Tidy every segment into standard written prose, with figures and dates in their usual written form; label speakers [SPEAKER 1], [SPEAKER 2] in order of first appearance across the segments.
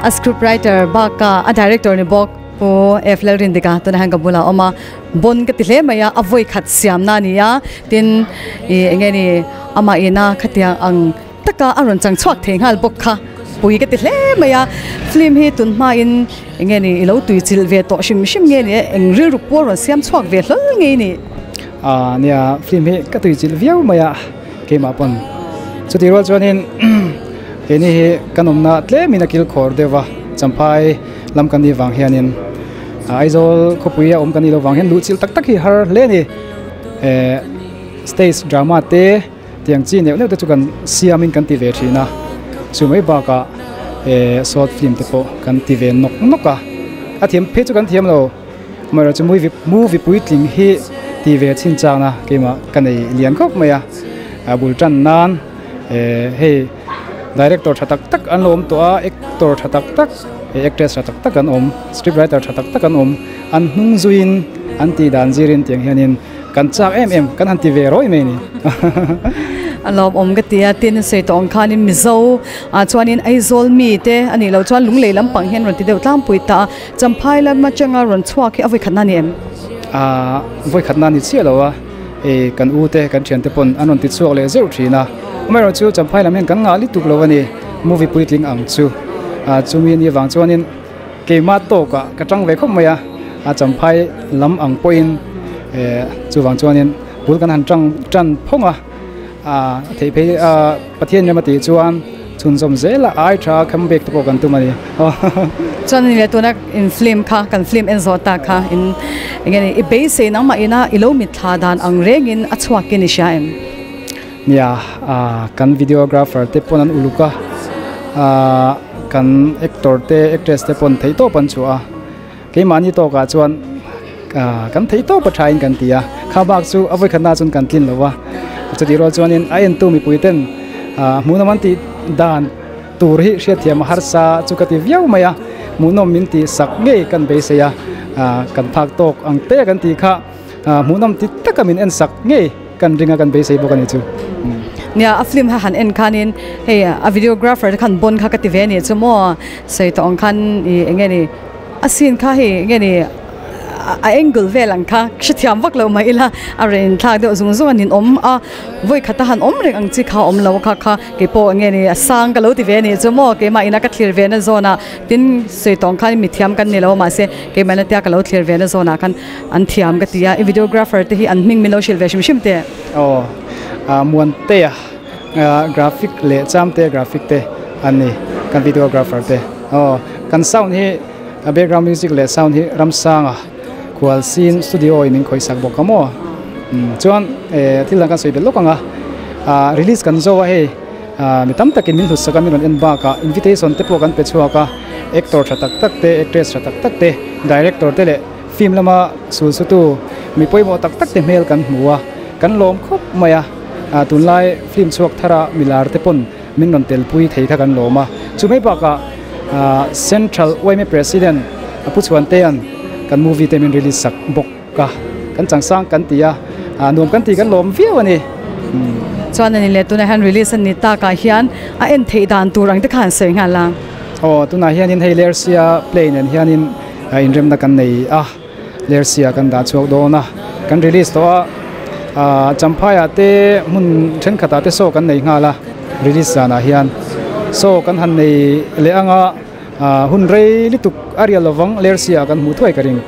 [SPEAKER 1] A script writer baka a director ni bawk Pu F Lalrindika tunah hian ka bulah a awm a, bon ka ti hle mai a, a vawi khat siam na a ni a, tin ih eng nge ni amah ina khatiang ang taka a rawn chang chhuak thei nghal bawk kha pui ka ti hle mai a, film hi tun hmain eng nge ni i lo tui chilh ve tawh hrim hrim nge ni e, eng rilru pawh a rawn siam chhuak ve hlawl nge ni?
[SPEAKER 2] Aaa nia film hi ka tui chilh viau mai a keimah pawn chutih rual chuanin keini hi kan awmna tlemin a kilkhawr deuh va Champhai lam kan nih vang hianin Aizawl khawpui a awm kan nih loh vang hian luh chilh tak tak hi har hle a ni eh stage drama te. Tiang chi neuh neuh te chu kan siamin kan ti ve thin a, chu mai bakah eh short film te pawh kan ti ve nawk nawk a, a thiam phei chu kan thiam lo, amaherawhchu movie movie puitling hi ti ve chhin chang a keimah ka nei lian khawp mai a, a bul tan nan eh hei director tha tak tak an lo awm tawh a, actor tha tak tak eh actress tha tak tak an awm, script writer tha tak tak an awm, an hnung zuiin an tih dan zirin tiang hianin. Kan chak em em, kan han ti ve rawih mai ni.
[SPEAKER 1] A lawmawm ka ti a, tin sawi tawh ang khanin Mizo ah chuanin Aizawl mi te a nih loh chuan Lunglei lampang hian rawn ti deuh tlangpui ta a, Champhai lam atanga rawn chhuak hi a vawikhatna a ni em?
[SPEAKER 2] Aaa vawikhatna a ni chiah lo a, hei kan u te kan thiante pawn an rawn ti chhuak leh zeuh thin a, amaherawhchu Champhai lam hian kan ngah lutuk lo a ni, movie puitling ang chu, ah chumi a nih avang chuanin Keimah tawkah ka tang ve khawp mai a, a champhai lam ang pawhin eh chuvang chuanin bul kan han tang tan phawng a, ah theih phei ah Pathian rem a tih chuan chhunzawm zel a ai tha kham bek te pawh kan tum a ni.
[SPEAKER 1] Chuan ni leh tuna in film kha kan film en zawh ta kha in enge ni i beisei nangmah ina i lo mitthla dan ang rengin a chhuak in i hria em?
[SPEAKER 2] Nia ah kan videographer te pawn an uluk a ah kan actor te actress te pawn theih tawp an chhuah a keimahni tawkah chuan ah kan theih tawp a thain kan ti a kha bak chu a vawikhatna chuan kan tlin lo va chutih rual chuanin a entu mipui ten ah hmuhnawm an tih dan tur hi hriatthiam a harsa chu ka ti viau mai a hmuhnawm min tih sak ngei kan beisei a ah kan phak tawk ang te kan tih kha ah hmuhnawm ti taka min en sak ngei. Kan ringa kan beisei bawk a ni chu.
[SPEAKER 1] Nia, a film kha han en khanin hei a videographer te khan bon kha ka ti ve a nih chu maw, sawi tawh ang khan ih eng nge ni a scene kha hei eng nge ni a angle vel ang kha hrethiam vak lo mai ila a rawn inthlak deuh zung zung a ninawm a, vawi khat a han awm reng ang chi kha a awm lo kha kha keipawh eng nge ni a sang ka lo ti ve a nih chu maw keimah ina ka thlir ve na zawnah tin sawi tawh ang khan mithiam kan ni lo mahse keimah ina tia ka lo thlir ve na zawnah khan An thiam ka ti a, i videographer te hi an hming min lo hrilh ve hrim hrim teh.
[SPEAKER 2] Aw, Muantea graphic leh Chamtea graphic te an ni kan videographer te. Aw, kan sound hi background music leh sound hi Ramsanga Khualsin studio in min khawihsak bawk a maw. Chuan thil dang kan sawi belh lawk ang a, release kan zo a hei mi tam takin min hlutsak a min rawn en bakah invitation te pawh kan pe chhuak a, actor tha tak tak te, actress tha tak tak te, director te leh Film lama sulsutu mi pawimawh tak tak te hmel kan hmu a, kan lawm khawp mai a, tunlai film chhuak thara milar te pawn min rawn telpui thei kha kan lawm a, chu mai bakah Central yma President Pu Chhuantea'n kan movie te min release sak bawk a, kan changsang kan ti a, nuam kan ti kan lawm viau a ni.
[SPEAKER 1] Chuan a ni leh tunah hian release a ni takah hian a en theih dan tur ang te kha an sawi nghal a.
[SPEAKER 2] Aw tunah hianin hei Lersia play nen hianin Inremna kan nei a, Lersia kan dah chhuak dawn a, kan release tawh a, ah Champhaiah te hmun thenkhatah te saw kan nei nghal a, release zanah hian saw kan han nei leh ang a, ah hun rei lutuk a rial lovang Lersia kan hmuh thuai ka ring.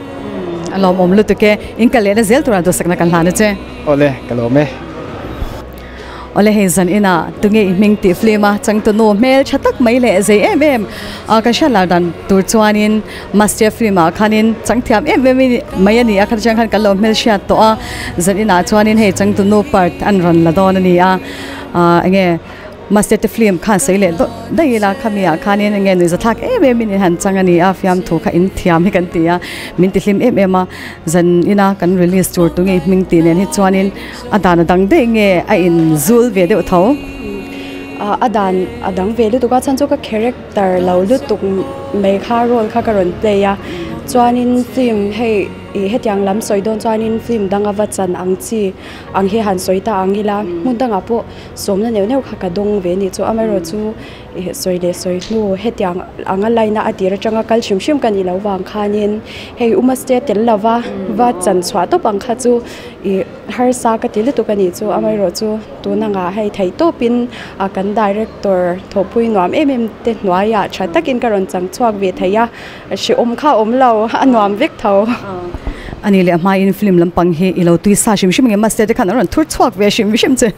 [SPEAKER 1] A lawmawm lutuk e, in kal lehna zel tura duhsakna kan hlan a che.
[SPEAKER 2] Awle, ka lawm e.
[SPEAKER 1] Awle hei zan inah tunge i hming tih film a changtunu hmel tha tak mai leh zei em em a kan hriat lar dan tur chuanin Master film ah khanin changthiam em em mai a ni a khatachang khan kan lo hmel hriat tawh a zan inah chuanin hei changtunu part an rawn la dawn a ni a ah enge Master te film khan sawi leh dawt daih ila khami ah khanin enge nuihza thlak em em in han chang a ni a fiamthu kha in thiam hi kan ti a min ti hlim em em a zan ina kan release tur tunge i hming tih nen hi chuanin A dan a dang daih nge a in zul ve deuh tho?
[SPEAKER 3] A dan a dang ve lutuk a, chuan chu ka character lo lutuk mai kha role kha ka rawn play a, chuanin film hei I hetiang lam sawi dawn chuanin film danga va chan ang chi ang hi han sawi ta ang ila, hmun dangah pawh sawmna neuh neuh kha ka dawng ve anih chu. Amaherawhchu i sawi leh sawi hnu hetiang anga line a a tir atanga kal hrim hrim ka nih loh vang khanin hei Umaste tel lova va chan chhuah tawp ang kha chu i harsa ka ti lutuk anih chu. Amaherawhchu tun angah hei theih tawpin a kan director thawhpui nuam em em te hnuaiah tha takin ka rawn chang chhuak ve thei a. Hrehawm kha awm lo, a nuam vek tho.
[SPEAKER 1] A ni leh hmain film lampang hi i lo tui sa hrim hrim nge Master te khan an rawn thur chhuak ve hrim hrim che.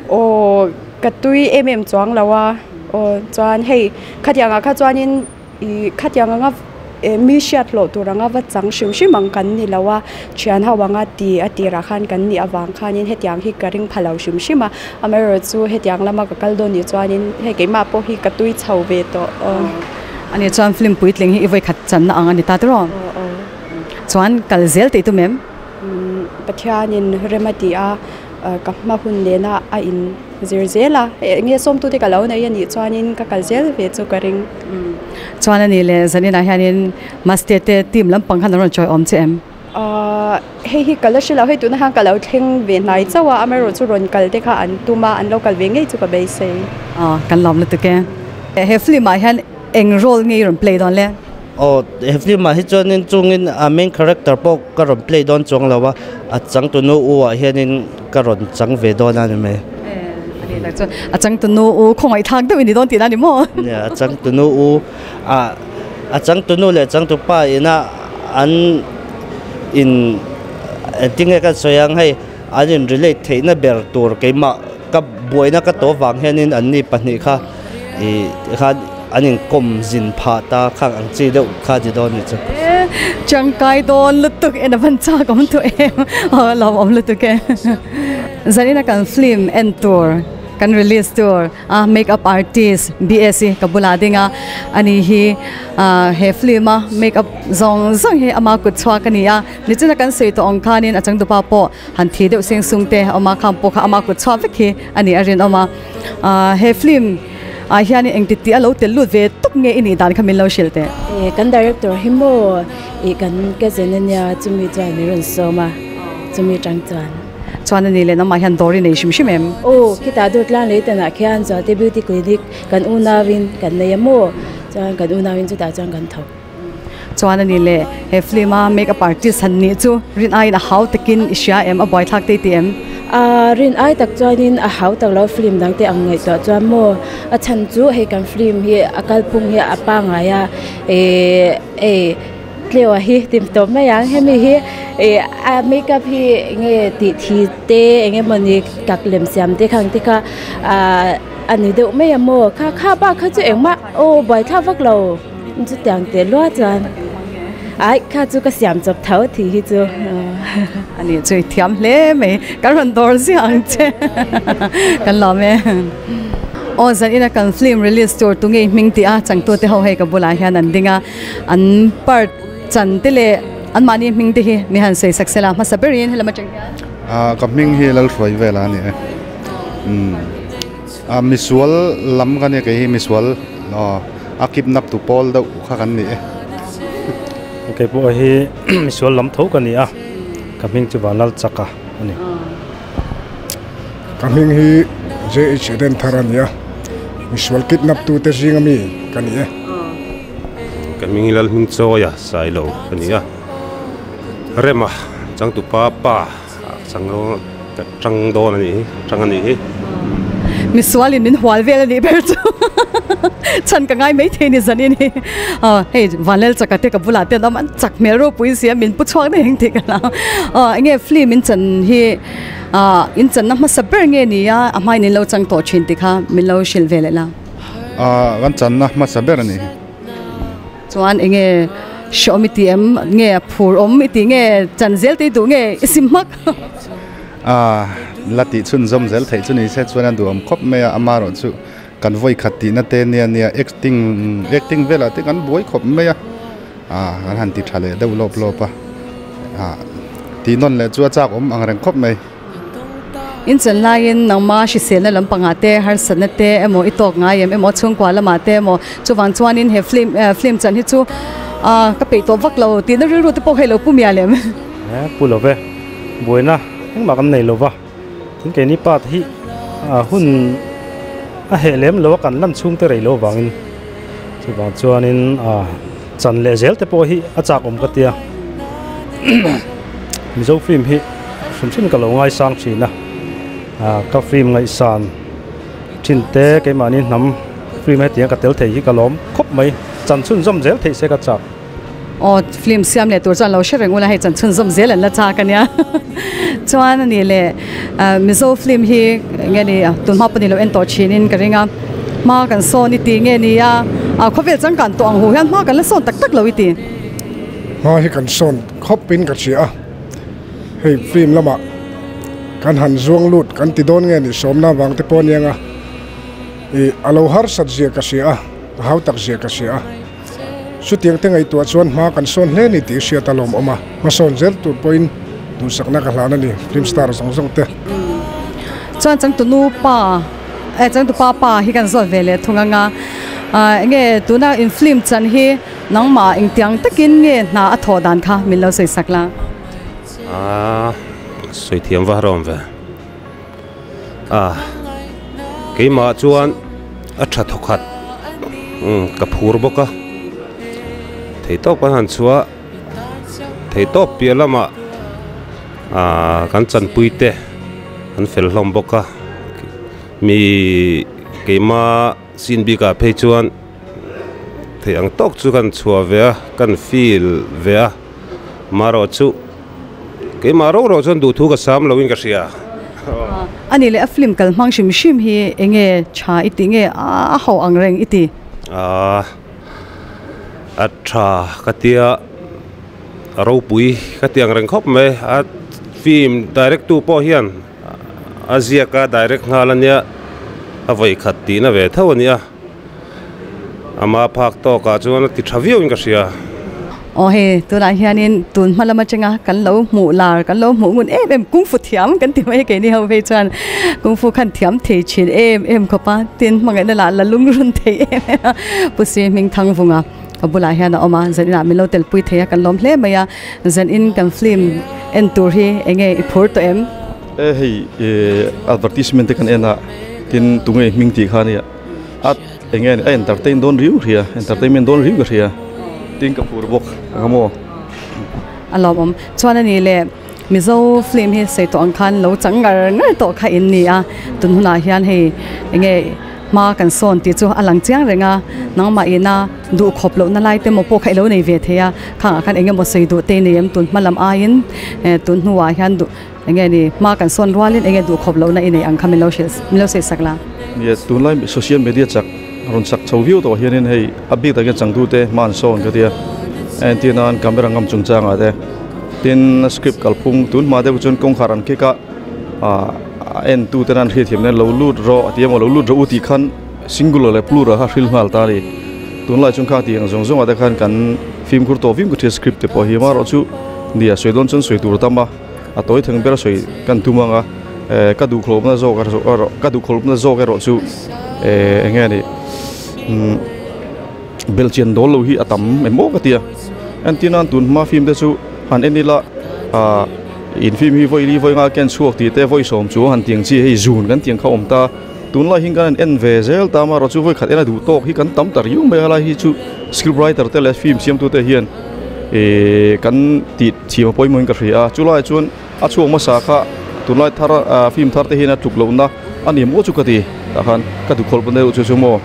[SPEAKER 3] Aw, ka tui em em chuang lo a, aw chuan hei khatiang ah kha chuanin ih khatiang anga mi hriat hlawh tur anga va chang hrim hrim ang kan ni lo a, thian ho anga ti a tirah khan kan nih avang khanin hetiang hi ka ring pha lo hrim hrim a, amaherawhchu hetiang lama ka kal dawn nih chuanin hei keimah pawh hi ka tui chho ve tawh aw.
[SPEAKER 1] Ani chuan film puitling hi i vawikhat channa ang a ni ta tiraw? Chuan kal zel tih tum em?
[SPEAKER 3] Pathianin rem a ti a, ka hma hun nena a in zir zel a, enge sawmtute ka lo nei a nih chuanin ka kal zel ve chu ka ring.
[SPEAKER 1] Chuan a ni le, zaninah hianin Maste te team lampang khan an rawn chawi awm che em?
[SPEAKER 3] Hei hi ka la hre lo, hei tunah hian ka lo thleng ve hnai chauh a, amaherawhchu rawn kal te kha an tum a, an lo kal ve ngei chu ka beisei.
[SPEAKER 1] Aw, kan lawm lutuk e. He film ah hian eng role nge i rawn play dawn le?
[SPEAKER 4] Aw, he film ah hi chuanin chungin a main character pawh ka rawn play dawn chuang lo a, a changtunu u ah hianin ka rawn chang ve dawn a ni mai.
[SPEAKER 1] A ni tak chuan a changtunu u khawngaihthlak deuh i ni dawn tihna a ni maw?
[SPEAKER 4] Nia, a changtunu u ah A changtunu leh changtupa ina an in engtin nge kan sawi ang hei an in relate theihna ber tur keimah ka buaina ka tawh vang hianin an ni pahnih kha ih tikhan an inkawm zin phah ta khang ang chi deuh kha ni dawn ni chu.
[SPEAKER 1] Tangkai dawn lutuk en a van chak awm tawh em aw lawmawm lutuk e. Zanina kan film en tur kan release tur. A make up artist BSc ka bulah ding a, ani hi he film a make up zawng zawng hi ama kut chhuak a ni a, nichina kan sawi tawh ang khanin a changtupa pawh han thi deuh seng sung te a awm a, khang pawh kha ama kut chhuak vek hi a nih a rinawm a, he film ah hianin engti tih a lo tel lut ve tawp nge i nih dan kha min lo hrilh teh.
[SPEAKER 5] Kan director hi maw ih kan cousin a nia chumi chuan min rawn sawm a, chumi tang chuan.
[SPEAKER 1] Chuan a ni leh namah hian dawr i nei hrim hrim em?
[SPEAKER 5] Aw, khitah dawr tlang lei tanah khian Zualte Beauty Clinic kan unauin kan nei a maw? Chuan kan unauin chutah chuan kan thawk.
[SPEAKER 1] Chuan a ni leh he film a make up artist han nih chu rin aiin a hau takin i hria em? A buaithlak te i ti em?
[SPEAKER 5] A rin ai tak chuanin a hau tak lo film dang te ang ngaihtuah chuan maw? A chhan chu hei kan film hi a kalphung hi a pangngai a, eh ei. Tleu a hi tim tawp mai ang hemi hi ih a makeup hi enge tih thi te eng emawni kak lem siam te khang te kha ahh a ni deuh mai a maw kha kha bak kha chu engmah aw buaithlak vak lo chutiang teh luah chuan aih kha chu ka siam chawp tho tih hi chu.
[SPEAKER 1] Ani chu i thiam hle mai kan rawn dawr ziah ang che kan lawm e. Aw zan ina kan film release tur tunge i hming tih a changtute ho hei ka bulah hian an ding a. An part chan te leh an mahni hming te hi mi han sawi sak sela hmasa berin helama tang hian.
[SPEAKER 6] Ah ka hming hi Lalhruai vel a ni e. Umm ah misual lam ka nia kei hi misual aw a kidnap tu pawl deuh kha kan ni e.
[SPEAKER 7] Kei pawh hi misual lam tho ka ni a, ka hming chu Vanlalchaka a ni.
[SPEAKER 8] Ka hming hi JH Renthar a ni a, misual kidnap tute zinga mi ka ni e.
[SPEAKER 9] Ka hming hi Lalhmingchawia Sailo ka ni a, Rema changtupa pa chang dawn a nih hi, chang a nih hi.
[SPEAKER 1] Misualin min hual vel a nih ber chu chhan ka ngai maithei ni zanin hi. Aw hei Vanlel chaka te ka bulah te an awm an chak hmel ropui si a min pu chhuak daih ang tih ka hlau. Aw enge film in chan hi ah in channa hmasa ber nge ni a a hmain in lo chang tawh thin tih kha min lo hrilh ve leh la.
[SPEAKER 6] Ah kan channa hmasa ber a ni.
[SPEAKER 1] Chuan enge hreawm i ti em nge phur awm i tih nge chan zel te i duh nge i sim hmak.
[SPEAKER 6] Ah la tih chhunzawm zel theih chu ni se chuan a duhawm khawp mai a amaherawh chu Kan vawi khat tihna te nia nia acting acting velah te kan buai khawp mai a, ah kan han ti tha leh deuh lawp lawp a, ah tih nawn leh chu a chak awm ang reng khawp mai.
[SPEAKER 1] In chen laiin nangma hriselna lampangah te harsatna te emaw i tawk ngai em emaw chhungkua lamah te emaw chuvang chuanin he film film chan hi chu Ka peih tawh vak lo tihna rilru te pawh kha i lo pu mial em?
[SPEAKER 7] Pu lo ve, buaina engmah kan nei lo va, tin keini pa te hi hun a heh lem lo a kan lan chhung te rei lo avangin chuvang chuanin chan leh zel te pawh hi a chak awm ka tia. Mizo film hi hrim hrim ka lo ngaisang thin a, ka film ngaihsan thin te keimahni hnam film hetiang ka tel thei hi ka lawm khawp mai, chan chhunzawm zel theih se ka chak.
[SPEAKER 1] Aw film siam leh tur chuan lo hre reng ula hei chan chhunzawm zel an la chak a nia. Chuan a nih leh Mizo film hi nge ni tun hma pawh ni lo en tawh thin in ka ring a, hma kan sawn i ti nge ni a, khawvel changkan tawh ang hu hian hma kan la sawn tak tak lo i ti.
[SPEAKER 8] Hma hi kan sawn khawp in ka hria a, hei film lamah kan han zuang lut kan ti dawn nge ni sawmna vang te pawh a nia nga ih a lo harsat zia ka hria a, a hau tak zia ka hria a. Chutiang te ngaihtuah chuan hma kan sawn hle ni tih hriat a lawmawm a, hmasawn zel tur pawhin duhsakna ka hlan a ni, film star zawng zawng te.
[SPEAKER 1] Chuan changtunu pa eh changtupa pa hi kan zawt ve leh thung anga enge tuna in film chan hi nangmah engtiang takin nge hna a thawh dan kha min lo sawi sak la.
[SPEAKER 9] Aaa sawi thiam va rawm ve. A, keimah chuan a tha thawkhat ka phur bawk a, theihtawp kan han chhuah theihtawp piah lamah aaa kan chanpui te an fel hlawm bawk a, mi keimah sin bikah phei chuan theih ang tawk chu kan chhuah ve a, kan feel ve a, marawh chu. Keimah ro ro chuan duhthu ka sam loin ka hria.
[SPEAKER 1] A nih leh a film kal hmang hrim hrim hi enge tha i tih nge a ho ang reng i ti?
[SPEAKER 9] A tha ka tia a ropui ka ti ang reng khawp mai. A film direct tu pawh hian a ziak a direct nghal a nia a vawi khat tihna ve tho a nia. Ama phak tawkah chuan a ti tha viauin ka hria.
[SPEAKER 1] Aw hei, tunah hianin tun hma lam atanga kan lo hmuh lar, kan lo hmuh ngun em em kung fu thiam kan ti mai keini ho phei chuan kung fu khan thiam thei thin em em khawp a, tin hmangaihna lah la lungrun thei em em a. Pu Sri Hmingthangvunga ka bulah hian a awm a, zaninah min lo telpui thei a, kan lawm hle mai a, zanin kan film en tur hi eng nge i phur tawh em?
[SPEAKER 10] E hei advertisement te kan en a, tin tunge hming tih kha nia. A eng nge a entertain dawn riu hria entertainment dawn riu ka hria tin ka phur bawk ang maw.
[SPEAKER 1] A lawmawm chuan a ni le Mizo film hi sawi tawh ang khan lo chang ngar ngar tawh kha in ni a tun hunah hian hei eng nge hma kan sawn tih chu a lang chiang reng a nangmah ina duh khawp lohna lai te maw pawh kha i lo nei ve thei a khangah khan eng emaw sawi duh te i nei em tun hma lam aiin tun hnuah hian duh Eng nge ni, hma kan sawn rualin eng nge duhkhawp lohna i neih ang kha min lo hrilh, min lo sawi sak la.
[SPEAKER 10] Nia, tunlai social media chak rawn chak chho viau tawh hianin hei a bik takin changtute hma an sawn ka tia, a entir nan camera ngam chungchangah te, tin script kalphung tun hma deuh chuan kawngkhar an kick a, ah entute nan hriatthiam nen lo lut rawh a ti emaw lo lut rawh u tih khan singular leh plural kha hril nghal ta a ni. Tunlai chuan khang tih ang zawng zawngah te khan kan fimkhur tawh viau ka hria script te pawh hi amaherawhchu nia sawi dawn chuan sawi tur a tam a. A tawi thang ber a sawi kan tum ang a, eh ka duhkhawlhna zawk erawh ka duhkhawlhna zawk erawh chu eh eng nge ni umm belhchian dawl lo hi a tam em aw ka ti a, entir nan tun hma film te chu han en ila ah in film hi vawi li vawi nga ken chhuak tih te vawi sawm chu han tiang chi hei zun kan tiang kha a awm ta, tunlai hian kan en ve zel ta amaherawh chu vawi khat en a duh tawk hi kan tam ta riau mai a lai hi chu script writer te leh film siamtu te hian. Ihh kan tih chhim a pawimawhin ka hria a chulaiah chuan a chhuak hmasa kha tunlai thar ah film thar te hian a tluk lohna a ni maw chu ka ti tah khan ka duh khawlh deuh chu chu maw.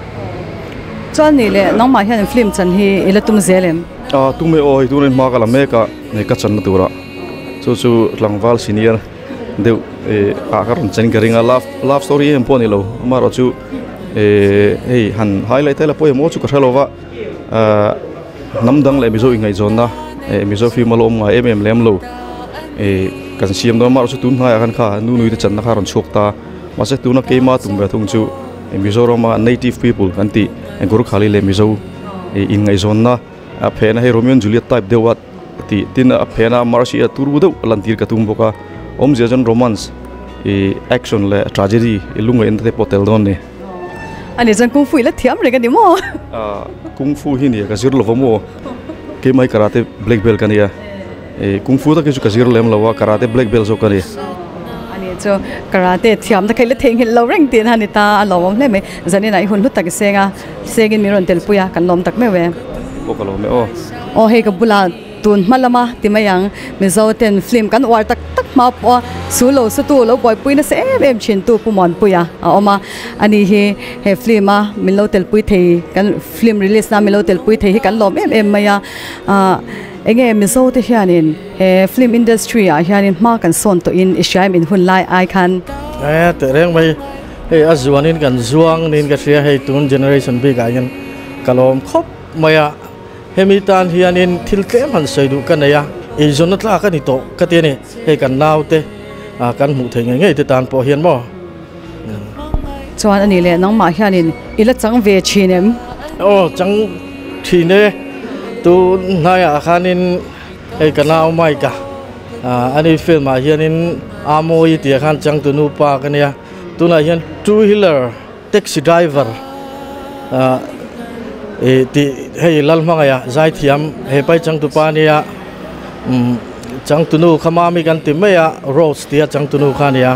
[SPEAKER 1] Chuan nih leh nangmah hian film chan hi i la tum zel em?
[SPEAKER 10] Ah tum e aw hei tunah hma ka la mek a hei ka channa turah chu chu tlangval senior deuh ih ah ka rawn chen ka ring a love love story em pawh a ni lo amaherawh chu ih hei han highlight tel a pawimawh chu ka hre lo va. Ahh hnam dang leh Mizo ingaihzawnna eh Mizo film a la awm ngai em em lem lo eh kan siam dawn amaherawhchu tun hnaiah khan kha nu nui te channa kha a rawn chhuak ta mahse tuna keima tum ve thung chu Mizorama native people kan tih Gurkhali leh Mizo ih ingaihzawnna a phena hei Romeo and Juliet type deuh a tih tin a phena Marcy a turu deuh a lantir ka tum bawk a awmzia chuan romance ih action leh tragedy lungngaihna te pawh a tel dawn a ni.
[SPEAKER 1] A ni chuan kung fu i la thiam reng a ni maw?
[SPEAKER 10] Kung fu hi nia ka zir lo va maw? Keimah hi karate black belt ka nia. E kung fu tak hi chu ka zir lem lo a, karate black belt zawk ka ni.
[SPEAKER 1] Ani chu karate thiam na khaih la theihnghilh lo reng tih na ni ta, a lawmawm hle mai. Zanin ah i hun hlu tak i seng a, sengin min rawn tel pui a, kan lawm tak meuh e.
[SPEAKER 10] Aw ka lawm e aw.
[SPEAKER 1] Aw hei ka bulah tun hma lama ti mai ang, Mizo ten film kan uar tak tak hma pawh a, su lo su tu lo buaipui nasa em em thin tu Pu Muanpuia a awm a, ani hi he film a min lo telpui thei kan film release na min lo telpui thei hi kan lawm em em mai a, ah enge Mizo te hianin he film industry ah hianin hma kan sawn tawhin i hria em in hun lai ai khan.
[SPEAKER 11] E teh reng mai, hei a zuanin kan zuang niin ka hria hei tun generation bikah hian ka lawm khawp mai a. Hemi tan hianin thil tlem han sawi duh ka nei a, eizawnna tlak a ni tawh ka ti a ni. Hei kan naute kan hmuh theih ngei ngei te tan pawh hian maw.
[SPEAKER 1] Chuan a nih leh nangmah hianin i la chang ve thin em?
[SPEAKER 11] Aw chang thin e, tun hnaiah khanin hei ka nau Mike-a ani film ah hianin Amawi tih khan changtu nupa ka nia, tunah hian two wheeler Taxi driver ih tih hei Lalhmangaia zaithiam he pai changtupa ania umm changtunu kha mami kan ti mai a Rose tia changtunu kha ania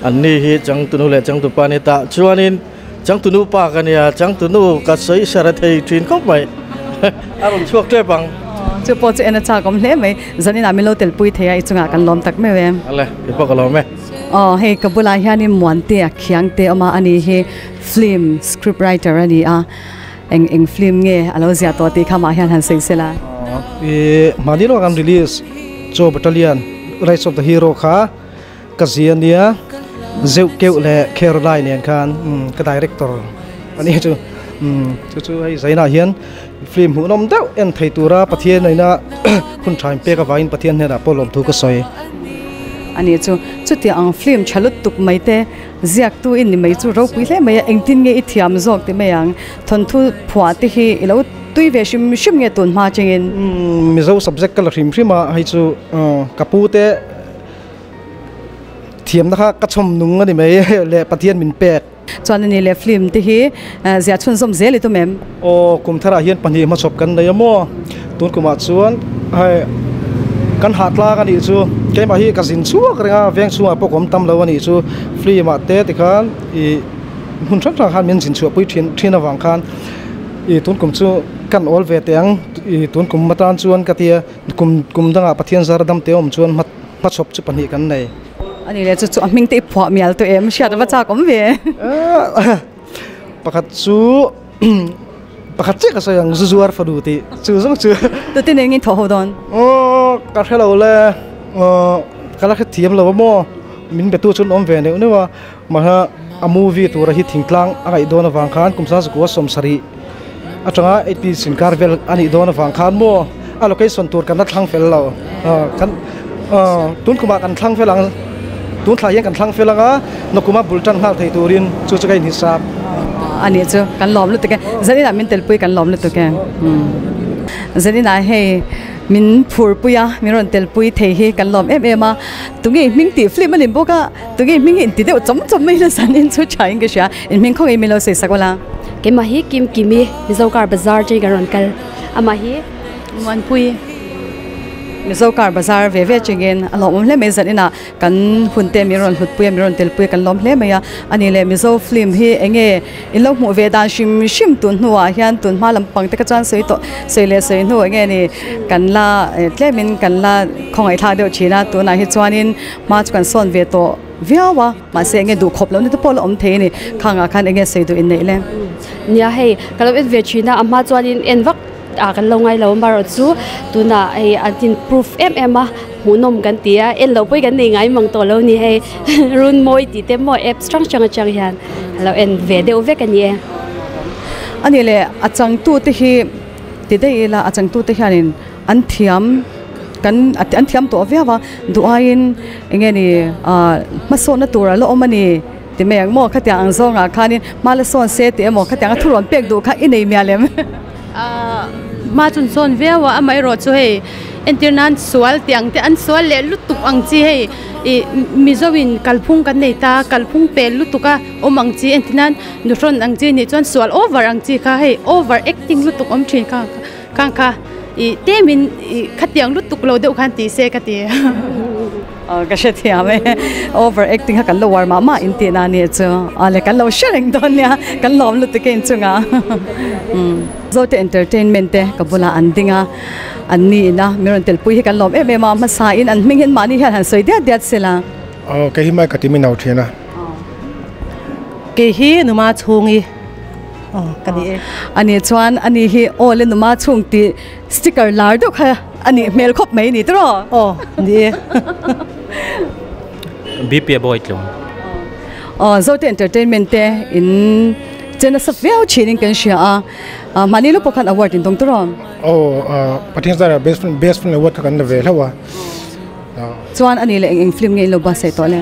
[SPEAKER 11] an ni hi changtunu leh changtupa ania tah chuanin changtunu pa ka nia changtunu ka sawi sara thei thin khawp mai a rawn chhuak tep ang.
[SPEAKER 1] Chu pawh chu en a chak awm hle mai zaninah min lo telpui thei a i chungah kan lawm tak meuh em.
[SPEAKER 11] Ale i pawh ka lawm e.
[SPEAKER 1] Aw hei ka bulah hianin Muante a khiang te awm a ani hi film script writer a ni a eng eng film nge a lo ziah tawh tih kha mah hian han sawi sela.
[SPEAKER 2] I mahni lawk an release Chaw Battalion Rise of the Hero kha ka zia nia zeuh keuh leh Caroline nen khan ka director a ni chu chu chu hei zainah hian film hmuhnawm deuh en thei tura Pathian aina hun tha inpek avangin Pathian hnenah pawh lawmthu ka sawi.
[SPEAKER 1] A ni chu chutiang ang film tha lutuk mai te ziaktu in ni mai chu ropui hle mai a engtin nge i thiam zawk ti mai ang thawnthu phuah te hi i lo tui ve hrim hrim nge tun hma chengin.
[SPEAKER 2] Mizo subject ka la hrim hrim a hei chu ka pu te thiamna kha ka chhawm nung a ni mai leh Pathian min pek.
[SPEAKER 1] Chuan a ni leh film te hi ziah chhunzawm zel i tum em?
[SPEAKER 2] Aw, kum tharah hian pahnih hmachhawp kan nei a maw? Tun kumah chuan hei kan hah tlak a nih chu. Keimah hi ka zin chhuak reng a, veng chhungah pawh ka awm tam lo a nih chu. Film ah te tikhan ih hmun hrang hrang khan min zin chhuahpui thin thin avang khan ih tun kum chu kan awl ve teh ang ih tun kum atan chuan ka tia kum kum dangah Pathian zar dam te awm chuan hmachhawp chu pahnih kan nei.
[SPEAKER 1] Ani leh chu chu a hming te i phuah mial tawh em? Hriat ava chak awm ve.
[SPEAKER 2] Pakhat chu pakhat chiah ka sawi ang zu zuar fanu tih chu zawng chu.
[SPEAKER 1] Tute nen ngin thawh ho dawn?
[SPEAKER 2] Aw ka hre lo le ka la hre thiam lo a maw min be tu chu an awm ve neuh neuh a mahse a movie tura hi thingtlang a ngaih dawn avang khan kum sangzakua sawmsarih atanga eighty sinkar vel a nih dawn avang khan maw a location tur kan la thlang fel lo kan tun kumah kan thlang fel ang tun thla hian kan thlang fel anga nakuma bul tan nghal thei turin chu chu ka inhisap.
[SPEAKER 1] A nih chu kan lawm lutuk e zaninah min telpui kan lawm lutuk e zaninah hei min phurpui a min rawn telpui thei hi kan lawm em em a tunge hming tih film a ni bawk a tunge hming hi inti deuh chawm chawm mai la zanin chu tha in ka hria inhming khawngin min lo sawi sak ula.
[SPEAKER 3] Keimah hi Kim Kimi Mizo Car Bazar chei kan rawn kal amah hi
[SPEAKER 1] Muanpui Mizo Car Bazar ve ve chengin a lawmawm hle mai zan inah kan hun te min rawn hlutpui a min rawn telpui a kan lawm hle mai a ani leh Mizo film hi eng nge in lo hmuh ve dan hrim hrim tun hnuah hian tun hma lampang te kha chuan sawi tawh sawi leh sawi hnu eng nge ni kan la tlemin kan la khawngaih thlak deuh thin a tunah hi chuanin hma chu kan sawn ve tawh viau a. Mahse enge duh khawp lohna te pawh la awm thei a ni. Khangah khan enge sawi duh inneih le?
[SPEAKER 3] Nia hei, ka lo en ve thin a, a hma chuanin en vak ah kan lo ngai lo amaherawh chu tunah hei an tin proof em em a, hmuhnawm kan ti a, en loh pawhin kan nei ngai mang tawh lo ni hei Runmawi tih te maw apps hrang hrang atang hian a lo en ve deuh vek a ni e.
[SPEAKER 1] A nih leh a changtute hi ti daih ila a changtute hianin an thiam kan an thiam tawh viau a duh aiin eng nge ni ah hmasawnna tur a la awm a ni ti mai ang maw khatiang ang zawngah khanin hma la sawn se tih emaw khatiang a thurawn pek duh kha i nei mial em.
[SPEAKER 12] Ah hma chu an sawn viau a amaherawh chu hei entir nan sual tih ang te an sual leh lutuk ang chi hei ih mizo in kalphung kan nei ta kalphung pel lutuk a awm ang chi entir nan nuhrawn ang chi nih chuan sual over ang chi kha hei over acting lutuk awm thin kha. Khang kha I tlemin i khatiang lutuk lo deuh khan ti se ka ti.
[SPEAKER 1] Aw ka hrethiam e, over acting kha kan lo uar mah mah in tih na nih chu. Aw le kan lo hre reng dawn nia, kan lawm lutuk e inchungah. Zote entertainment te ka bulah an ding a, an ni ina min rawn telpui hi kan lawm em em a, hmasa in an hming hian mahni hian han sawi diat diat sela.
[SPEAKER 8] Aw kei hi mai ka ti min au thin a.
[SPEAKER 5] Kei hi numa chhungi. Aw ka ni e.
[SPEAKER 1] Ani chuan ani hi aw le numa chhung tih sticker lar deuh kha a nih hmel khawp mai ni tiraw?
[SPEAKER 5] Aw ni e.
[SPEAKER 13] BP a bawi tlung.
[SPEAKER 1] Aw Zote Entertainment te in che nasa viau thin in kan hria a, mahni lu pawh khan award in dawng tiraw?
[SPEAKER 8] Aw Pathian zara best film best film award kha kan la ve hlauh a.
[SPEAKER 1] Chuan ani leh eng eng film nge in lo buatsaih tawh le?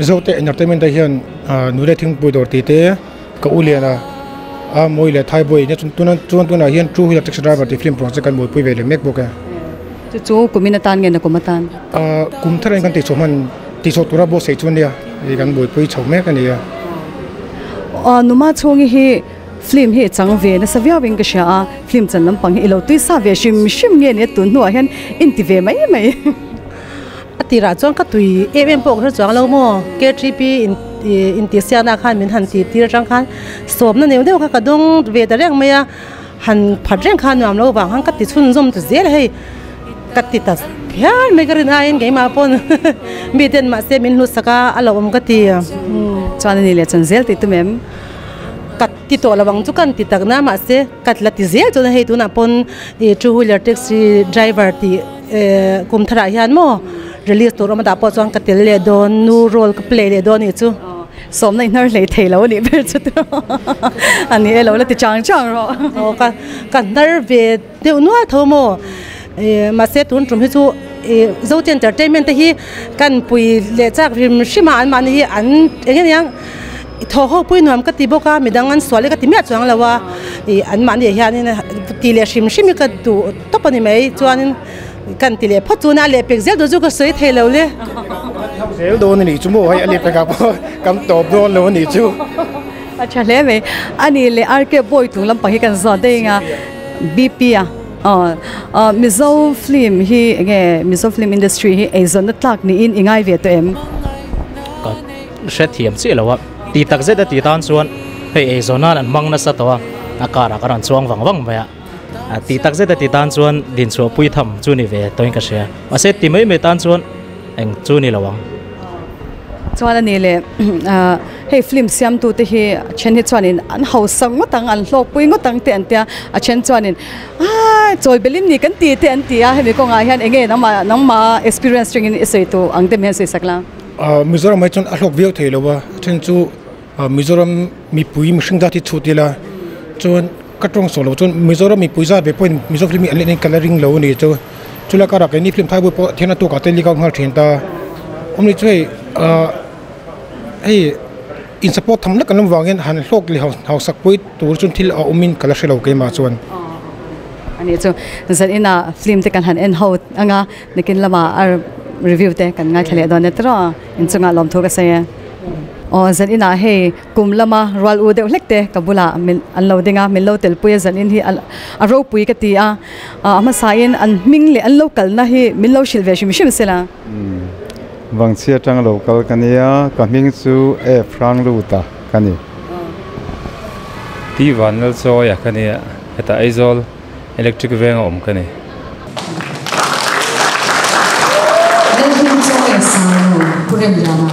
[SPEAKER 8] Zote Entertainment te hian Nule Thingpui dawr tih te ka u lian a, a mawi leh thai bawi nia chuan chuan tunah hian Two Wheeler Taxi Driver tih film project kan buaipui ve leh mek bawk e.
[SPEAKER 1] Chu chu kumin atan nge na kum atan?
[SPEAKER 8] Kum thar in kan tihchhuah hman tihchhuah tura buatsaih chu ania hei kan buaipui chho mek a ni a.
[SPEAKER 1] Numa chhungi hi Film hi chang ve nasa viau in ka hria a, film chan lampang hi i lo tui sa ve hrim hrim nge nia tun hnuah hian in ti ve mai mai.
[SPEAKER 5] A tirah chuan ka tui em em pawh ka hre chuang lo maw, KTP in intihsiakna khan min han tih tir atang khan sawmna neuh neuh kha ka dawng ve ta reng mai a, han phat reng kha nuam lo vang khan ka ti chhunzawm ta zel a hei ka ti ta phian mai ka rin aiin keimah pawn miten mahse min hlutsak a a lo awm ka ti.
[SPEAKER 1] Chuan a ni leh chan zel tih tum em?
[SPEAKER 5] Ka ti tawh lo ang chu kan ti tak na mahse ka la ti zel chuan hei tunah pawn ih two wheeler taxi driver tih eh kum tharah hian maw release tur awm a dah pawh chuan ka tel leh dawn nu role ka play leh dawn anih chu.
[SPEAKER 1] Sawmna i hnar hlei thei lo anih ber chu tiraw a ni e lo la ti chang chang rawh.
[SPEAKER 5] Aw ka ka hnar ve deuh nual tho maw ih mahse tun tum hi chu ih Zote entertainment te hi kan pui leh chak hrim hrim a anmahni hi an eng nge niang. I thaw ho pui nuam ka ti bawk a, midang an sual hi ka ti miah chuang lo a, ih anmahni ah hianin ti leh hrim hrim hi ka duh tawp a ni mai, chuanin kan ti leh phawt chu nia a lehpek zel tur chu ka sawi thei lo le.
[SPEAKER 8] Zel dawn a nih chu maw hei a lehpek ah pawh kan tawp dawn lo a nih chu.
[SPEAKER 1] A tha hle mai, a nih leh RK Boy tung lampang hi kan zawt daih anga BP a aw Mizo film hi enge Mizo film industry hi eizawnna tlak niin i ngai ve tawh em?
[SPEAKER 13] Hrethiam chiah lo a, ti tak zet a ti tan chuan hei eizawn nan an hmang nasa tawh a, a car ah ka rawn chuang vang vang mai a, ti tak zet a ti tan chuan dinchhuah pui tham chu ni ve tawhin ka hria, mahse ti mai mai tan chuan eng chu ni lo ang.
[SPEAKER 1] Chuan a ni le, hei film siamtu te hi a then hi chuanin an hausa ngawt ang, an hlawkpui ngawt ang te an tia, a then chuanin aa chawi belin ni kan ti te an ti a, hemi kawngah hian eng nge nangmah nangmah experience atangin i sawi tur ang te mi hian sawi sak la.
[SPEAKER 8] Mizoram ah hi chuan a hlawk viau thei lo a, a then chu Mizoram mipui mihring zat hi chhut ila chuan ka tawng saw lo chuan Mizoram mipui zat ve pawhin Mizo film hi an en ka la ring lo a ni chu chulai karah keini film thai buai pawh thian a tukah te leak out nghal thin ta awmni chu hei ah hei in support tham lek an awm vangin han hlawk leh hausak pawh tur chuan thil a awmin ka la hre lo keimah chuan.
[SPEAKER 1] Ani chu zan inah film te kan han en ho anga. Nakin lamah a review te kan ngaithla leh dawn e tiraw inchungah lawmthu ka sawi e. Aw zan inah hei kum lama rual u deuh hlek te ka bulah min an lo ding a, min lo telpui a zan in hi a ropui ka ti a, a hmasain an hming leh an lo kalna hi min lo hrilh ve hrim hrim sela.
[SPEAKER 6] Vangchhia atang lo kal ka nia, ka hming chu F Hrangluta ka ni.
[SPEAKER 14] Ti Vanlalchawia ka nia, hetah Aizawl Electric veng a awm ka ni.
[SPEAKER 1] Lalhlim chaw leh Saru Pu Remliana.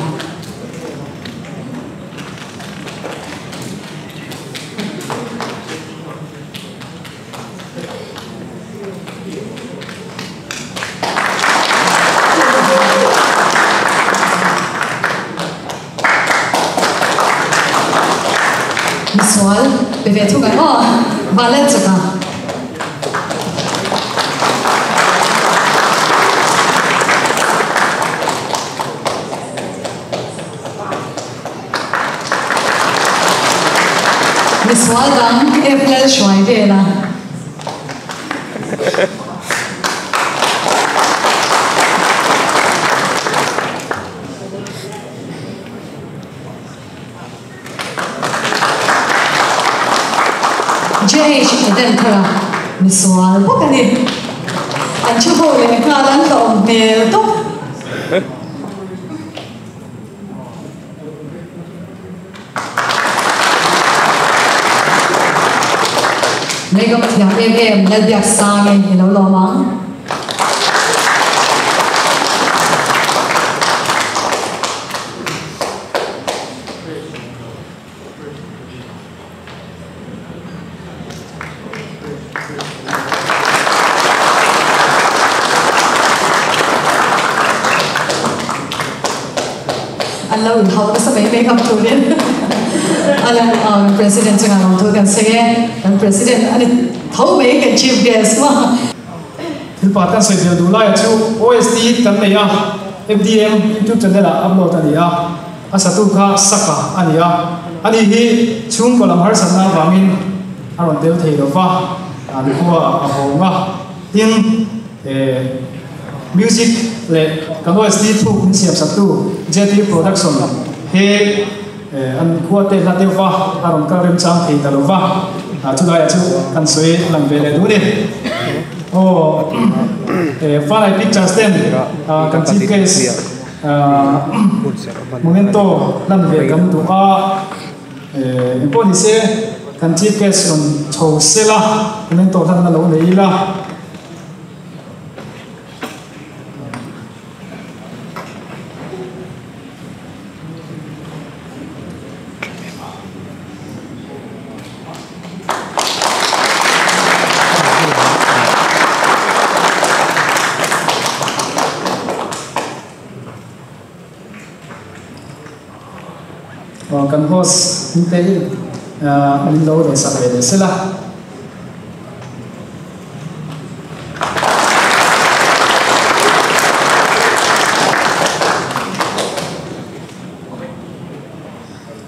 [SPEAKER 1] Misual pe ve thung ang aw, Valet chawk a. Misual dang April hruai vel a. JH Eden thar a. Misual bawk a ni. An thu ho leh nghal an hlawm hmel tawp. Makeup thiam em em Lalbiaksangin i lo lawm ang. An lo inhau nasa mai mai ngam turin Alan President chungah lawmthu kan sawi e. Kan President a ni tho mai kan Chief Guest maw.
[SPEAKER 2] Thil pa kan sawi zel duh laiah chu OST kan nei a, MDM YouTube channel ah upload a ni a. A satu kha Saka a ni a, ani hi chhungkaw lam harsatna avangin a rawn tel thei lo va, an khua a hawng a. Tin, music leh kan OST thuk min siamsaktu JT Production hi an khua te hla deuh va, a rawn kal remchang thei ta lo va, chulaiah chu kan sawi lang ve leh duh a ni. Aw, Fanai Pictures ten kan Chief Guest. Momento lan ve kan duh a, engpawh ni se kan Chief Guest rawn chho sela Momento hlanna lo nei ila. Kan host hming te hi min lo rawn sak ve leh sela.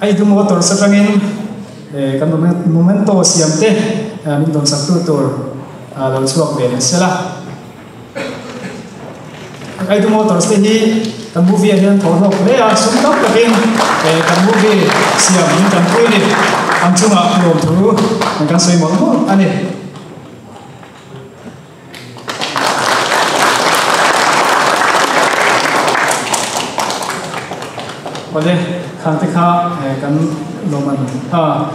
[SPEAKER 2] Aidu Motors atangin kan Momento siam te min dawnsak tu tur lo chhuak ve leh sela. Aidu Motors te hi kan movie ah hian thaw hlawk hle a, sum tam takin kan movie siam min tanpui a ni. An chungah lawmthu kan sawi mawlh mawlh a ni. Awle, khang te kha kan lawm an a,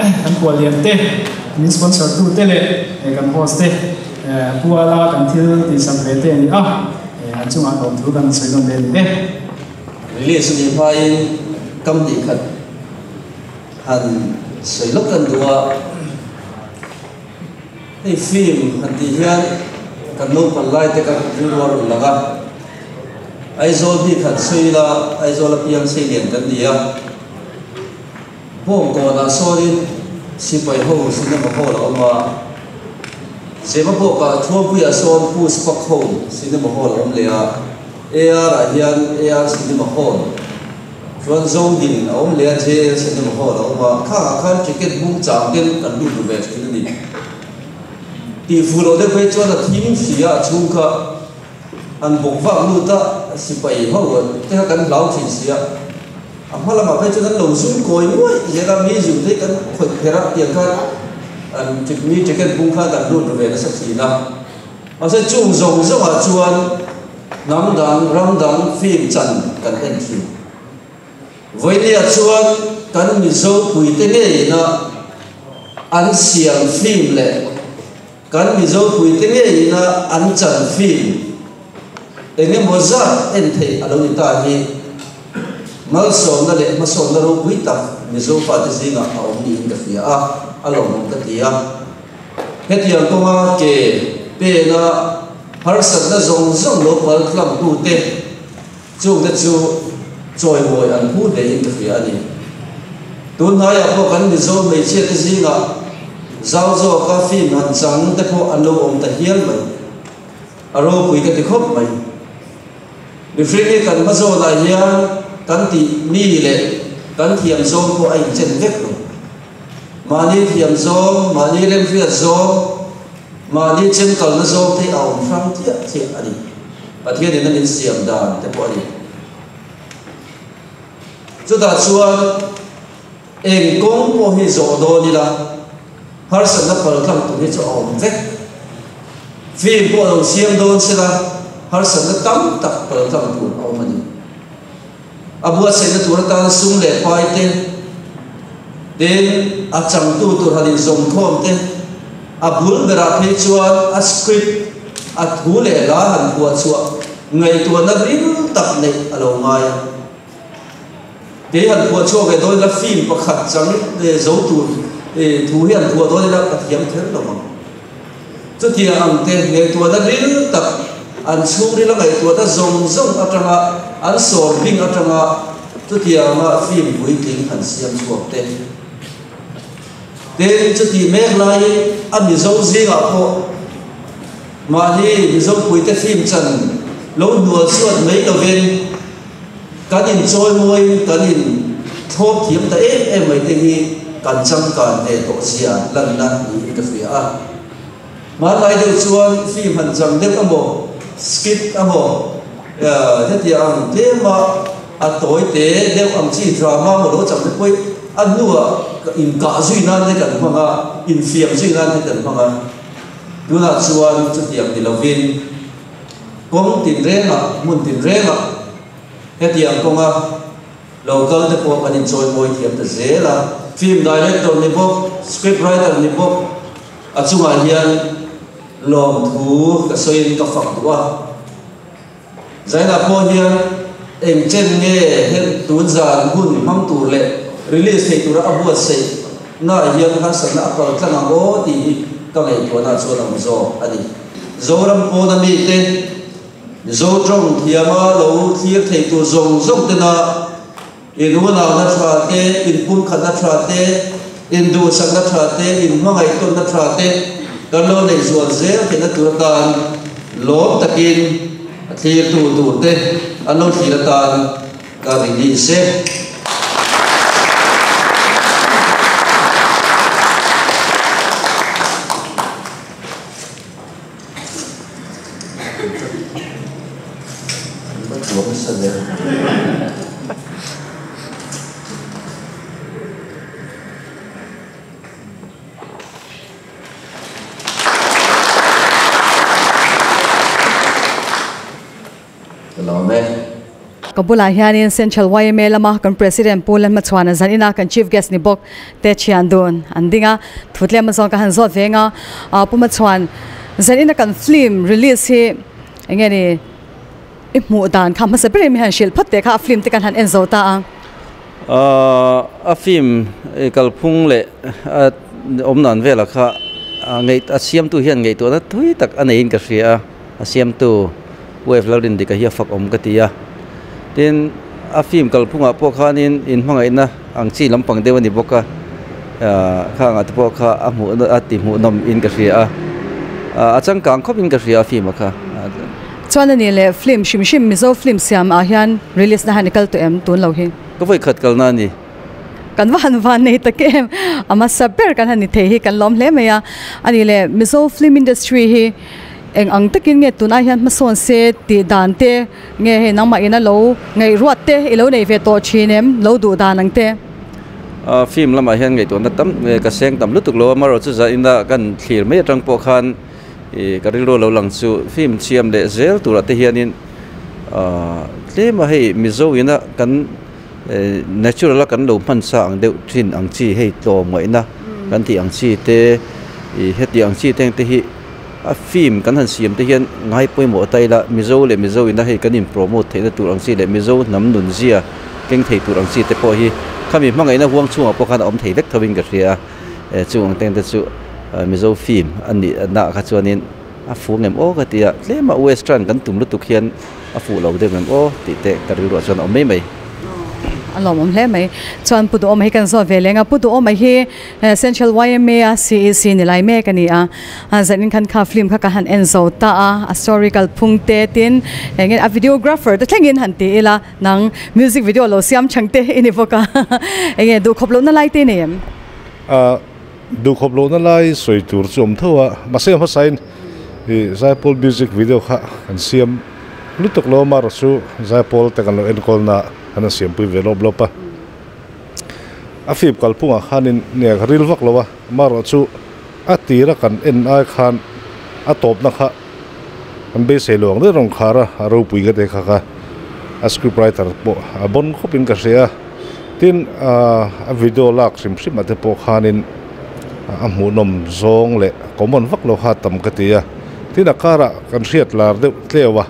[SPEAKER 2] kan kual lian te, min sponsor tu te leh kan host te puala kan thil tihsak ve te a ni a, an chungah lawmthu kan sawi nawn ve a ni e.
[SPEAKER 15] Release a nih hmain kam hnih khat han sawi lawk kan duh a. Hei film han tih hian kan naupang lai te ka rilru a rawn lang a, Aizawl bik han sawi ila Aizawl a piang sei lian kan ni a, Bawngkawnah sawnin sipai ho cinema hall a awm a, Zemabawkah Thuampuiah sawn Pu Spak ho cinema hall a awm leh a, AR ah hian AR cinema hall chuan Zodin a awm leh a, JL cinema hall a awm a, khangah khan ticket bung chang ten kan lut duh ve thin a ni. Tih fuh loh deuh phei chuan a thim si a, a chhung kha an bawk vak lut a, sipai ho te kha kan hlau thin si a, a hma lamah phei chuan an lo zum kawi nguai zel a, mi zum te hi kan khawih pherh a, tiang khan an mi ticket bung khan kan lut ve nasa thin a. Mahse chung zawng zawngah chuan hnam dang, ram dang film chan kan en thin. Vawinia chuan kan Mizo puite ngeina an siam film leh kan Mizo puite ngeina an chan film eng emaw zat en theih a lo ni ta hi malsawmna leh hmasawmna ropui tak Mizo fate zingah a awm niin ka hria a, a lawmawm ka ti a. Hetiang kawnga ke pena harsatna zawng zawng lo pal tlangtute chungte chu chawimawi an hmu hlein ka hria a ni. Tunhnaiah pawh kan Mizo hmeichhiate zingah zau zawka film han chang te pawh an lo awm ta hial mai. A ropui ka ti khawp mai. Mihring hi kan hmazawnah hian kan tih mi leh kan thiam zawng pawh a inchen vek lo. Mahni thiam zawng, mahni remhriat zawng, mahni chemkalna zawng te a awm hrang chiah chiah a ni. Pathianin a min siam dan te pawh a ni. Chutah chuan eng kawng pawh hi zawh dawn ila, Harsatna paltlang tur hi chu a awm vek. Film pawh lo siam dawn sela harsatna tam tak paltlang tur a awm a ni. A buatsaihna tur atan sum leh pai te, tin a changtu tur han inzawmkhawm te, a bul berah phei chuan a script, a thu leh hla han phuah chhuah ngaihtuahna ril tak neih a lo ngai a. Kei han phuah chhuak ve dawn ila film pakhat chang zo tur thu hi han phuah dawn ila ka thiam kher lo ang. Chutiang ang te ngaihtuahna ril tak, an chhungrila ngaihtuahna zawng zawng atanga an sawr bing atanga chutianga film puitling han siam chhuak te. Tin, chutih mek laiin a Mizo zingah pawh mahni Mizo puite film chan lo hnual chhuat mai lovin kan inchawimawiin kan inthlawp thiam ta em em mai te hi kan changkan ve tawh zia lanna niin ka hria a. Hmanlai deuh chuan film han chang deuh emaw, skit emaw, hetiang ang tlema a tawi te deuh ang chi drama emaw lo chang te pawh a hnuah inkah zui nan te kan hmang a, infiam zui nan te kan hmang a. Tunah chuan chutiang ni lovin kawng tinrengah, hmun tinrengah hetiang kawnga lo kal te pawh kan inchawimawi thiam ta zel a. Film director ni bawk, script writer ni bawk a chungah hian lawmthu ka sawiin ka fak duh a. Zainah pawh hian eng chen nge he tun zan hun hmang tur leh release thei tura a buatsaih naah hian harsatna a kal tlang ang aw tih hi ka ngaihtuahna chuan a awm zawk a ni. Zoram pawna mite Mizo tawng thiama lo thlir thei tur zawng zawng tena in unauna tha te, in pumkhatna tha te, in duhsakna tha te, in hmangaihtawnna tha te kan lo neih zual zel theihna tur atan lawm takin a thlirtu tur te an lo thlir atan ka release e.
[SPEAKER 1] Ka bulah hianin Central YMA lama kan President Pu Lalhmachhuana zanina kan Chief Guest ni bawk te thian dun an ding a, thu tlem zawng ka han zawt veng a, Pu Machhuan zanina kan film release hi enge ni i hmuh dan kha hmasa ber in mi han hrilh phawt teh kha a film te kan han en zo ta a.
[SPEAKER 15] A film kalphung leh a awm dan velah kha a siamtu hian ngaihtuahna thui tak a neiin ka hria a, a siamtu Wave Lalrindika hi a fak awm ka ti a. Tin, a film kalphungah pawh khanin inhmangaihna ang chi lampang deuh a ni bawk a, khangah te pawh kha a hmuh a ti hmuhnawm in ka hria a, a changkang khawp in ka hria a film a kha.
[SPEAKER 1] Chuan a ni le, film hrim hrim Mizo film siam ah hian release na han i kal tawh em tun lo hi?
[SPEAKER 15] Ka vawi khat kalna a ni.
[SPEAKER 1] Kan va han van nei tak em, a hmasa ber kan han ni thei hi kan lawm hle mai a, a ni le Mizo film industry hi Eng ang takin nge tunah hian hmasawn se tih dan te nge hei nangmah ina lo ngaihruat te i lo nei ve tawh thin em? Lo duh dan ang te.
[SPEAKER 15] Film lamah hian ngaihtuahna tam ka seng tam lutuk lo a, amaherawhchu chu zah ina kan thlir mai atang pawh khan ka rilru lo lang chu film siam leh zel turah te hianin tlem a hei Mizo ina kan natural a kan lo hman sa ang deuh thin ang chi hei tlawm ngaihna kan tih ang chi te heti ang chi te ang te hi A film kan han siam te hian ngai pawimawh ta ila, Mizo leh Mizo ina hei kan in promote theihna tur ang chi leh Mizo hnam nun zia keng thei tur ang chi te pawh hi khami hmangaihna huang chhungah pawh khan a awm thei vek tho in ka hria a, chung ang teng te chu Mizo film a nih na kha chuanin a fuh ngem aw ka ti a, tlema western kan tum lutuk hian a fuh lo deuh ngem aw tih te ka rilruah chuan a awm mai mai.
[SPEAKER 1] A lawmawm hle mai. Chuan Pu Duhawma hi kan zawt ve leng a, Pu Duhawma hi Central YMA a CEC ni lai mek a ni a, zanin khan kha film kha ka han en zo ta a, a story kalphung te tin eng nge a videographer te thlengin han ti ila nang music video lo siam chang te i ni bawk a, eng nge duhkhawp lohna lai te i nei em?
[SPEAKER 6] Duhkhawp lohna lai sawi tur chu awm tho a, mahse hmasain i Zaipawl music video kha kan siam lutuk lo a, amaherawhchu Zaipawl te kan lo enkawlna kan han siampui ve lawp lawp a. A fip kalphungah khanin nia ka ril vak lo a, amaherawhchu A tira kan en ai khan a tawpna kha kan beisei lo ang deuh rawn khar a, a ropui ka te kha kha a script writer pawh a bawn khawpin ka hria a. Tin, a video lak hrim hrim ah te pawh khanin a hmuhnawm zawng leh common vak lo kha a tam ka ti a. Tin, a karah kan hriat lar deuh tleu a,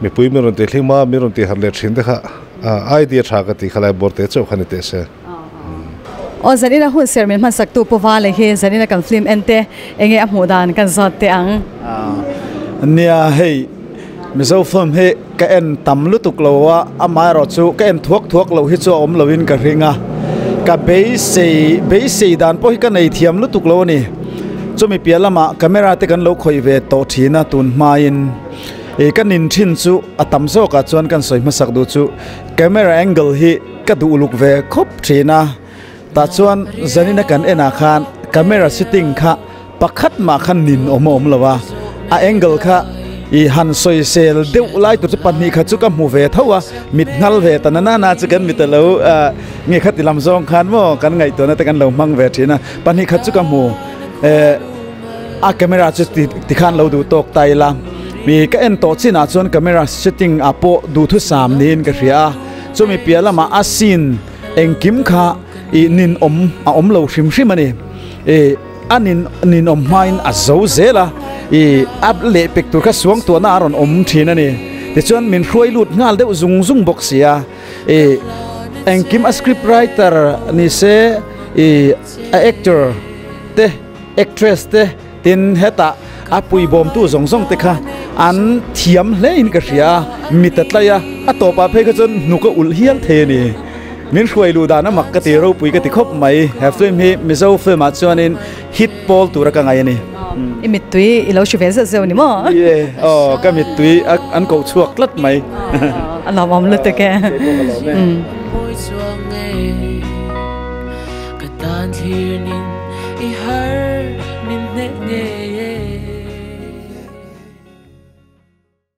[SPEAKER 6] mipui min rawn ti hlim a, min rawn ti harh leh thin te kha idea tha ka ti kha lai bawr te chauh kha ni teh se.
[SPEAKER 1] Aw zanina hun ser min hmansak tu Pu Vale hi zanina kan film en te enge a hmuh dan kan zawt teh ang.
[SPEAKER 16] Nia hei Mizo film hi ka en tam lutuk lo a, amaherawh chu ka en thuak thuak loh hi chu a awm lo in ka ring a, ka beisei beisei dan pawh hi ka nei thiam lutuk lo a ni. Chumi piah lamah camera te kan lo khawih ve tawh thin a tun hmain ih ka nin thin chu a tam zawkah chuan kan sawi hmasak duh chu camera angle hi ka duh uluk ve khawp thin a, tah chuan zanina kan enah khan camera sitting kha pakhat mah khan nin awm a awm lo a, a angle kha ih han sawisel deuh lai tur chu pahnih khat chu ka hmu ve tho a, mit nghal ve ta na na chu kan mit alo ah nge khati lam zawng khan maw kan ngaihtuahna te kan lo hmang ve thin a, pahnih khat chu ka hmu eh a camera chu ti tikhan lo duh tawk ta ila mi ka en tawh chinah chuan camera sitting ah pawh duhthusam niin ka hria a. Chumi piah lamah a scene engkim kha ih nin awm a awm lo hrim hrim a ni. Ih a nin nin awm hmain a zo zel a, ih a leh pek tur kha suangtuahna a rawn awm thin a ni. Tichuan min hruai lut nghal deuh zung zung bawk si a, ih engkim a script writer ni se ih a actor te actress te, Tin, hetah a puibawmtu zawng zawng te kha an thiam hle in ka hria a, mit a tlai a, a tawpah phei kha chuan hnuk a ulh hial thei a ni. Min hruai luh dan a mak ka ti, ropui ka ti khawp mai. He film hi Mizo film ah chuanin hit pawl tura ka ngai a ni.
[SPEAKER 1] I mittui i lo hri ve zeuh zeuh ni maw?
[SPEAKER 16] Ni e, aw ka mittui an koh chhuak tlat mai.
[SPEAKER 1] A lawmawm lutuk e.